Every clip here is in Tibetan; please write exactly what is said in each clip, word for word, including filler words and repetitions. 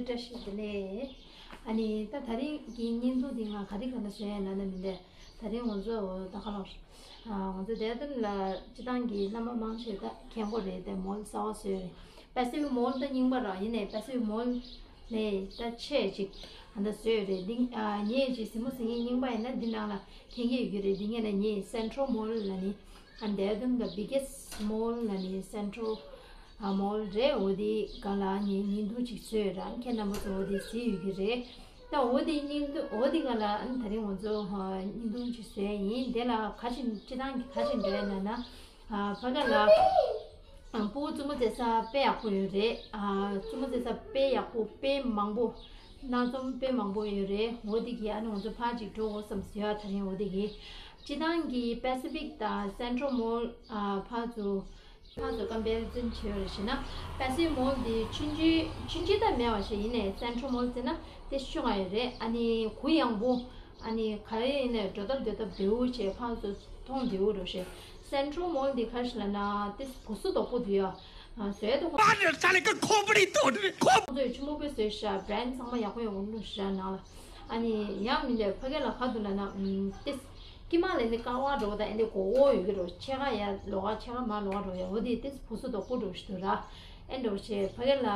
བཀྲ་ཤིས་བདེ་ལེགས། ཨ་ནི་ད་དེ་རིང་གི་བརྙན་ཐུང་འདི་ང་ག་རེ་ག་ལ་བཟོས་ཡ་ལབ་ན་མི་འདུག་དེ་རིང་ང་ཚོ་ད་ག་ལ་ང་ཚོ་ལྡེ་ར་ལྡུན་ལ་སྤྱི་བཏང་གི་བླ་མ་མང་ཆེ་ད་མཁྱེན་གོ་རེད། དེ་མོལ་གསར་པ་བཟོས་རེད། པེ་སི་ཕིག་མོལ་ད་རྙིང་པ་ར། ཡིན་ནའི་པེ་སི་ཕིག་མོལ་ནས་ད་ཆེ་ཅིག་ཨ་ད་བཟོས་རེད། འདི་ཨ་ངས་ཅིག་གཟིགས་མོ་གཟིགས་མཁན་རྙིང་པ་ཡིན་ན་འདི་ནང་ལ་མཁྱེན་གྱི་ཡོད་ཀྱི་རེད། འདི་ངས་ལ་ངས་Central Mall ལ་ནི་ཨ་ལྡེ་ར་ལྡུན་ག་biggest mall ལ་ནི་Central ཨ་Mall རེད། འོ་དེ་ག་ལ་ངས་བརྙན་ཐུང་ཅིག་བཟོས་ར། ཁྱེད་རྣམ་པ་ཚོ་འོ་དེ་གཟིགས་ཡོད་ཀྱི་རེད། ད་འོ་དེ་བརྙན་ཐུང་འོ་དེ་ག་ལ་ཨ་ནི་དེ་རིང་ང་ཚོ་ཨ་བརྙན་ཐུང་ཅིག་བཟོས་ཡིན། དེ་ལ་ག་ཅིག་སྤྱི་བཏང་གི་ག་ཅིག་འགྲོ་ཡ་ན་ན། ཨ་ཕ་གི་ལ་ཨ་སྤུ་གུ་རྩེད་མོ་རྩེ་ས་དཔེ་ཡག་པོ་ཡོད་རེད། ཨ་རྩེད་མོ་རྩེ་ས་དཔེ་ཡག་པོ་དཔེ་མང་པོ་སྣ་འཛོམས་དཔེ་མང་པོ་ཡོད་རེད། འོ་དེ་གི་ཨ་ནི་ང་ཚོ་ཕར་ཅིག་འགྲོ་དགོས་བསམ་སོང་ཡ། དེ་རིང་འོ་དེ་གི་སྤྱི་བཏང་གི་པེ་སི་ཕིག་དང་Central Mall ཨ་ཕར་ཚུར་ཕར་ཚུར་comparison བྱས་པ་རེད་ཟེར་ན། པེ་སི་ཕིག་མོལ་འདི་ཆུང་ཆུང་ཆུང་ཆུང་ད་མེད་པ་ཞིག་ཡིན་ནའི་Central Mall ཟེར་ན་དེ་ཆུང་ང་ཡོད་རེད། ཨ་ནི་གུ་ཡངས་པོ། ཨ་ནི་ག་རེ་ཡིན་ནའི་འགྲོ་སྟབས་སྡོད་སྟབས་བདེ་བོ་བྱས། ཕར་ཚུར་མཐོང་བདེ་བོ་འགྲོ་ཞེས། Central Mall འདི་ག་རེ་ཞིག་ལབ་ན་དེ་གུ་སུ་དོག་པོ་འདུག་ཡ། བཟོས་དོག་པོ། ཁོ་ཚོས་ཆུ་མོ་པོ་བཟོས་ཤག brand ཚང་མ་ཡག་པོ་ཡག་པོ་བླུགས་ཤག་ནང་ལ། ཨ་ནི་ཡང་མིན་ལས་ཕ་གི་ལ་ག་འདུག་ལབ་ན་དེ་དཀྱིལ་མ་ལ་ནི་དཀར་བ་འགྲོ་བ་དང་ཨེ་འདི་གོ་འོ་ཡོད་ཀྱི་རོ། ཕྱེད་ཀ་ཡར་ལོགས་ཀ་ཕྱེད་ཀ་མར་ལོགས་ཀ་འགྲོ་ཡ། འོ་དེ་དེ་གུ་སུ་དོག་པོ་འགྲོ་ཞིག་འདུག་ར། ཨེ་འགྲོ་ཞེས་ཕ་གི་ལ་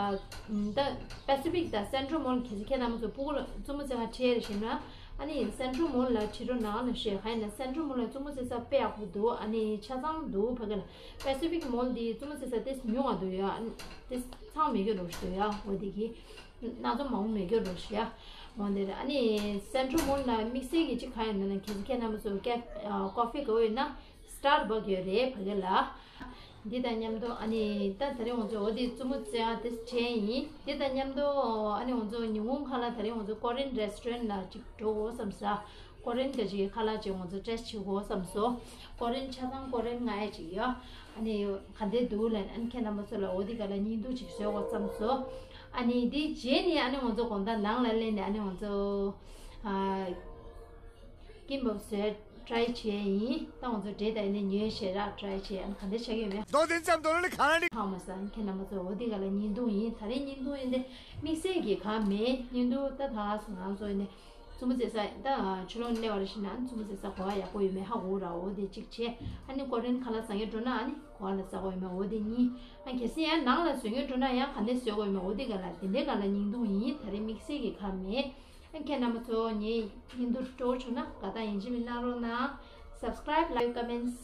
ད་པེ་སི་ཕིག་དང་Central Mall གལ་སྲིད་ཁྱེད་རྣམ་ཚོ་སྤུ་གུ་ལ་རྩེད་མོ་རྩེ་ག་ཁྲིད་རེ་ཞིག་ན། ཨ་ནི་Central Mall ལ་ཁྲིད་རོགས་གནང་ལ་ཞེས། ག་ཡིན་ན་Central Mall ལ་རྩེད་མོ་རྩེ་ས་དཔེ་ཡག་པོ་འདུག་ཨ་ནི་ཆ་ཚང་འདུག་ཕ་གི་ལ། པེ་སི་ཕིག་མོལ་འདི་རྩེད་མོ་རྩེ་ས་དེ་ཉུང་བ་འདུག་ཡ། ཨ་ནི་དེ་ཚང་མེད་ཀྱི་རོ་ཞིག་འདུག་ཡ། འོ་དེ་གི་སྣ་ཚོགས་མང་པོ་མེད་ཀྱི་རོ་ཞིག་ཡ། འོ་དེ་རེད། ཨ་ནི་Central Mall ལ་དམིགས་བསལ་གྱི་ཅིག་ག་ཡིན་ན་ན་གལ་སྲིད་ཁྱེད་རྣམ་ཚོ་ཀེ་ཨ་ཀོ་ཕི་དགོས་ཡོད་ན་Starbucks ཡོད་རེད་ཕ་གི་ལ། འདི་དང་མཉམ་དུ་ཨ་ནི་ད་དེ་རིང་ང་ཚོ་འོ་དེ་རྩེད་མོ་རྩེ་ཡ་དེ་བྱས་ཡིན། འདི་དང་མཉམ་དུ་ཨ་ནི་ང་ཚོ་ཉིན་གུང་ཁ་ལ་དེ་རིང་ང་ཚོ་Korean restaurant ལ་ཅིག་འགྲོ་དགོས་བསམ་ས། Korean ག་ཅིག་ཁ་ལག་ཅིག་ང་ཚོ་ཊེ་སི་ཊི་བྱེད་དགོས་བསམ་སོང་། Korean ཆ་ཚང་Korean ང་ཡ་ཅིག་ཡོད། ཨ་ནི་ག་འདྲས་འདུག་ལབ་ནས་ཨ་ནི་ཁྱེད་རྣམ་པ་ཚོ་ལ་འོ་དེ་ག་ལ་བརྙན་ཐུང་ཅིག་བཟོ་དགོས་བསམ་སོང་། ཨ་ནི་དེ་རྗེས་ནས་ཨ་ནི་ང་ཚོ་དགོང་དག་ནང་ལ་སླེབས་ནས་ཨ་ནི་ང་ཚོ་ཨ་ཀིམ་བབ་བཟོས་ཊ་རའི་བྱས་ཡིན། ད་ང་ཚོ་འབྲས་དང་ཨ་ནི་ཉོས་བྱས་ར་ཊ་རའི་བྱས། ཨ་ནི་ག་འདྲས་ཆགས་ཀྱི་ཡོད་མེད། མདོ་དེ་ཙམ་དོ་ལ་ནི་ག་རང་རེད། ཧ་མ་སང་ཁྱེད་རྣམ་པ་ཚོ་འོ་དེ་ག་ལ་བརྙན་ཐུང་ཡིན། ད་རེས་བརྙན་ཐུང་ཡིན་ཏེ་དམིགས་བསལ་གྱི་གང་མེད། བརྙན་ཐུང་ད་ད་ང་ཚོ་ཨ་ནི། རྩེད་མོ་རྩེ་ས་ད་ཕྱི་ལོགས་སླེབས་པ་རེད་ཤི་ན་རྩེད་མོ་རྩེ་ས་གོ་བ་ཡག་པོ་ཡོད་མེད་ཧ་གོ་ར། འོ་དེ་གཅིག་བྱས། ཨ་ནི་ཀོ་རེན་ཁ་ལག་ཟ་མཁན་འགྲོ་ན་ཨ་ནི་གོ་བ་ལ་ཟ་དགོས་ཡོད་མེད། འོ་དེ་གཉིས། ཨ་གལ་སྲིད་ཡང་ནང་ལ་བཟོ་མཁན་འགྲོ་ན་ཡང་ག་འདྲས་བཟོ་དགོས་ཡོད་མེད། འོ་དེ་ག་ལ་དེ་འདྲའི་ག་ལ་བརྙན་ཐུང་ཡིན། ད་རེས་དམིགས་བསལ་གྱི་ག་མེད། ཨ་ཁྱེད་རྣམ་པ་ཚོ་ངའི་བརྙན་ཐུང་སྤྲོ་བོ་བྱུང་ན་དགའ་རྟགས་ཡིན་གཅིག་མིན་གནང་རོགས་གནང་། Subscribe, like, comments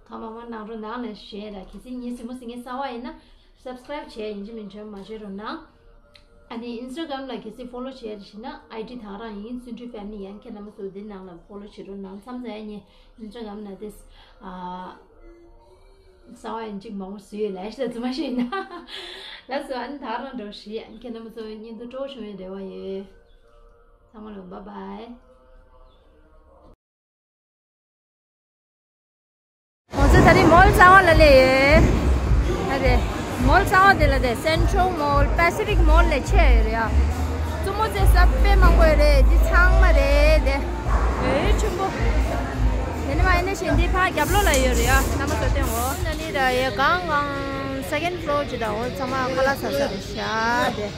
གང་མང་མང་གནང་རོགས་གནང་ལ་ཞེས་ར། གལ་སྲིད་ངའི་གཟིགས་མོ་གཟིགས་མཁན་གསར་པ་ཡིན་ན་Subscribe བྱས་ཡིན་གཅིག་མིན་གཅིག་མ་བརྗེད་རོགས་གནང་། ཨ་ནི་Instagram ལ་གལ་སྲིད་ཕོ་ལོ་བྱས་ཤིག་ན་ཨའི་ཌི་ད་ག་རང་ཡིན། བརྩོན་འགྲུས་ཕེ་མི་ལི་ཡིན། ཁྱེད་རྣམ་པ་ཚོ་འདི་ནང་ལ་ཕོ་ལོ་བྱེད་རོགས་གནང་། མཚམས་མཚམས་ཡ་ངས་Instagram ལ་དེ་ཨ་གསར་པ་ཡིན་གཅིག་མང་པོ་བཟོས་ཡོད་ལ་ཤི་ད་རྫུན་མ་ཤི་ཡིན་ན། ལགས་སོ། ཨ་ནི་ད་ག་རང་འགྲོ་ཤི། ཨ་ནི་ཁྱེད་རྣམ་པ་ཚོ་བརྙན་ཐུང་སྤྲོ་བོ་བྱུང་བའི་རེ་བ་ཡོད། ཚང་མ་ལ་bye bye། ང་ཚོ་ད་རེས་མོལ་གཙང་བ་ལ་སླེབས་ཡོད། ཨ་རེ། མོལ་གཙང་བ་དེ་ལ་དེ་Central Mall, Pacific Mall ལས་ཆེ་ཡོད་རེད་ཡ། རྩེད་མོ་རྩེ་ས་དཔེ་མང་པོ་ཡོད་རེད། འདི་ཚང་མ་རེད་དེ། ཨེ་ཆེན་པོ། དེ་ནི་མ་ཡིན་ན་ཞེ་འདི་ཕར་རྒྱབ་ལོགས་ལ་ཡོད་རེད་ཡ། རྣམ་པ་ཚོ་སྟོན་འོ། ན་ནི་ད་ཡ་གང་གང་second floor ཅིག་ད་འོ་ཚང་མ་ཁ་ལག་ཟ་ས་རེད་ཤག་དེ།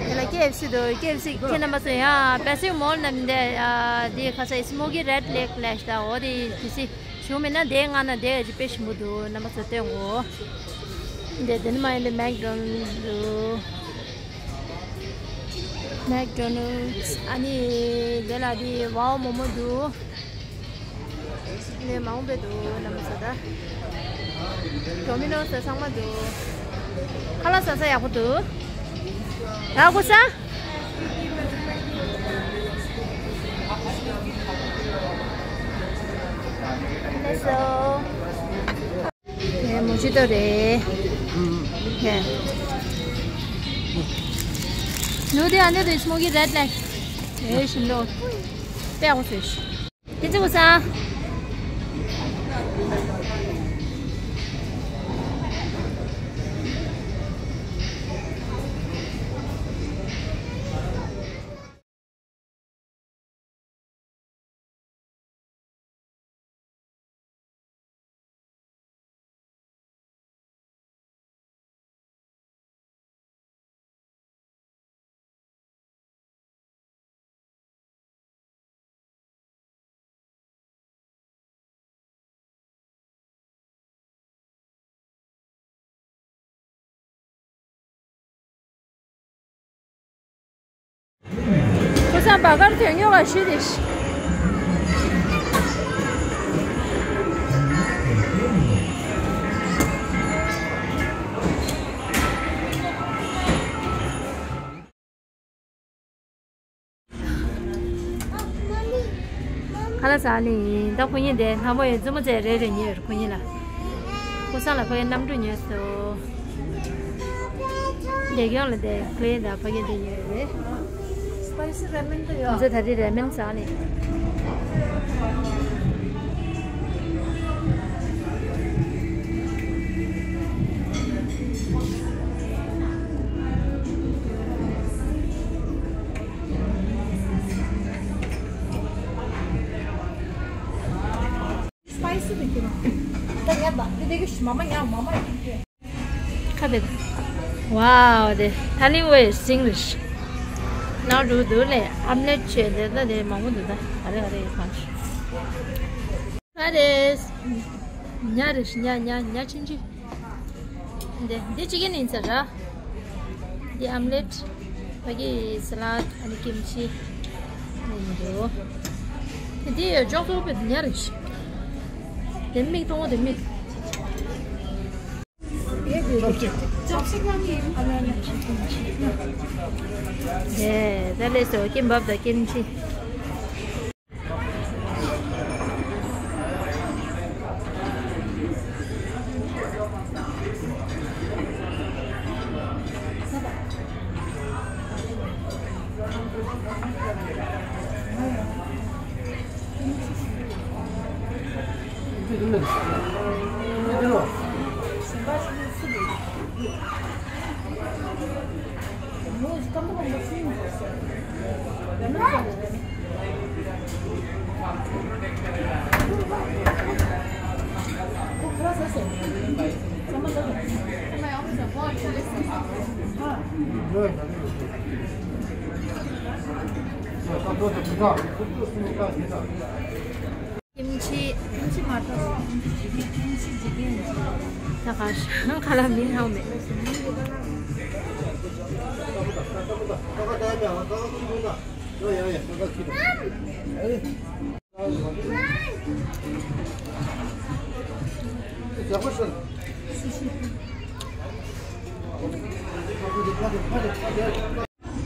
དེ་ལ་ཀེ་ཨེཕ་སི་འདུག་ཀེ་ཨེཕ་སི་ཁྱེད་རྣམ་པ་ཚོ་ཡང་Pacific Mall ནང་འདི་ཨ་འདི་ཁ་ས་Smoky Red Lake ལས་ཤ་འོ་དེ་དེ་སི་ཞུ་མེད་ན་དེ་ང་ན་དེ་ཨ་ཅི་དཔེ་ཞིམ་པོ་འདུག་རྣམ་པ་ཚོ་སྟོན་གོ། འདི་དེ་ནི་མ་ཡིན་དེ་McDonald's འདུག McDonald's ཨ་ནི་དེ་ལ་དེ་Wow Momo འདུག་ནས་མང་པོ་འདུག་རྣམ་པ་ཚོ་ད། Domino's ཚང་མ་འདུག་ཁ་ལག་ཟ་ས་ཡག་པོ་འདུག་ད་གོ་ས། ལགས་སོ། ངའི་མོ་ཇི་ཏོ་རེད། ངས། ནུ་དེ་ཨ་འདི་དེ་Smoky Red Lake ངའི་ཞིམ་ལོ། དཔེ་ཡག་པོ་བཟོས་ཤག་དེ་ཚོ་གོ་ས། ཁོ་ཚང་བ་གར་དོན་ཉོ་ག་ཤི་དེ་ཤི། ཁ་ལག་ཟ་ནི་ཡིན། ད་ཁོ་གཉིས་དེ་སྣང་བ་ཡོད་རྩེད་མོ་རྩེ་རེ་རེ་ཉོས་ཡོད་ཁོ་གཉིས་ལ། ཁོ་ཚང་ལ་ཕ་གི་གནམ་གྲུ་ཉོས་སོ། འདེགས་ཡོང་ལ་དེ་ཀླེ་དང་ཕ་གི་དེ་ཉོས་རེད། Spicy ramen དུ་ཡོད། ང་ཚོ་ད་རེས་རེ་མེན་ཟ་ནི། Spicy དུ་ཁྱེར་རོགས། ད་ཉར་ད། དེ་དེ་གི་མ་མ་ཉར་མ་མ་ཡིན་གྱི། ཁ་བེད། Wow དེ་ཐ་ལིང་ཝེ་སིང་རིཤ། ནོ་རུ་དུ་ལེ་ཨམ་ལེ་ཊི་བྱས་དེ་ད་དེ་མང་པོ་འདུག་ད་ག་རེ་ག་རེ་ཡོད་ཁང་། ཨ་རེ། ཉ་རེ་ཤི་ཉ་ཉ་ཉ་ཆིན་ཆི། འདི་འདི་ཅི་གི་ནི་ཟེར་ར། འདི་ཨམ་ལེཊ། ཕ་གི་སི་ལད་ཨ་ནི་ཀིམ་ཆི། འདི་འདུག་འདི་ཅོག་ཙེ་པོ་ཉ་རེ་ཤི། འདི་མིག་གཏོང་བ་འདི་མིག Chopstick. Chopstick ནང་གི་ཨ་ནི་ཨ་ནི། ཡེ་ད་ལས་སོ་ཀིམ་བབ་དང་ཀིམ་ཆི། ཀིམ་ཆི། ཀིམ་ཆི་མ་གཏོགས། ཀིམ་ཆི་ཅི་ཀན། ད་ག་ཤང་ཁ་ལ་མིན་ཧང་མེད།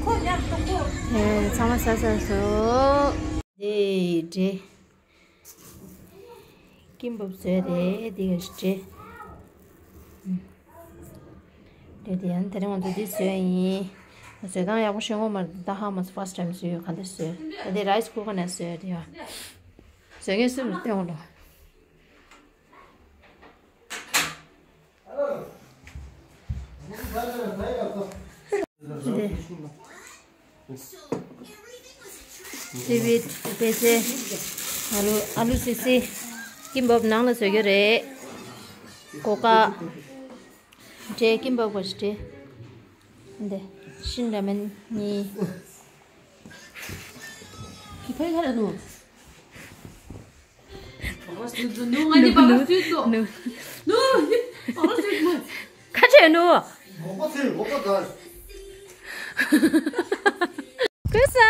ཁོ་ཡར་གཏོང་གོ། ཨེ། ཚང་མ་ཟ་ཟ་སོ། དེ་འདྲེ། ཀིམ་བབ་བཟོས་རེད་དེ་ག་ཞིག་འདྲེ། འདྲེ་དེ་ཡང་དེ་རིང་ང་ཚོ་འདི་བཟོས་ཡིན། བཟོས་སྟངས་ཡག་པོ་ཤེས་ཀྱི་མ་རེད། ད་ཧ་མ་སོང་། ཕར་སི་ཊའིམ་བཟོས་ཡོད། ག་འདྲ་བཟོས། ད་དེ་རའི་སི་ཀུ་ཀར་ནང་བཟོས་རེད་ཡ། བཟོས་མཁན་སུ་རེད་སྟོན་འོང་ལོ། དེ་བིད་པེ་ཙེ། ཨ་ལུ་ཨ་ལུ་སི་སི། ཀིམ་བབ་ནང་ལ་བཟོ་རྒྱུ་རེད། ཀོ་ཀ་འདྲེ། ཀིམ་བབ་གོ་ཞིག་འདྲེ། འདི་ཤིན་ར་མེན་གཉིས། ཁྱི་ཕའི་ཁ་ར་ནུ། ཁ་ཆེ་ནུ། ཀུ་ས།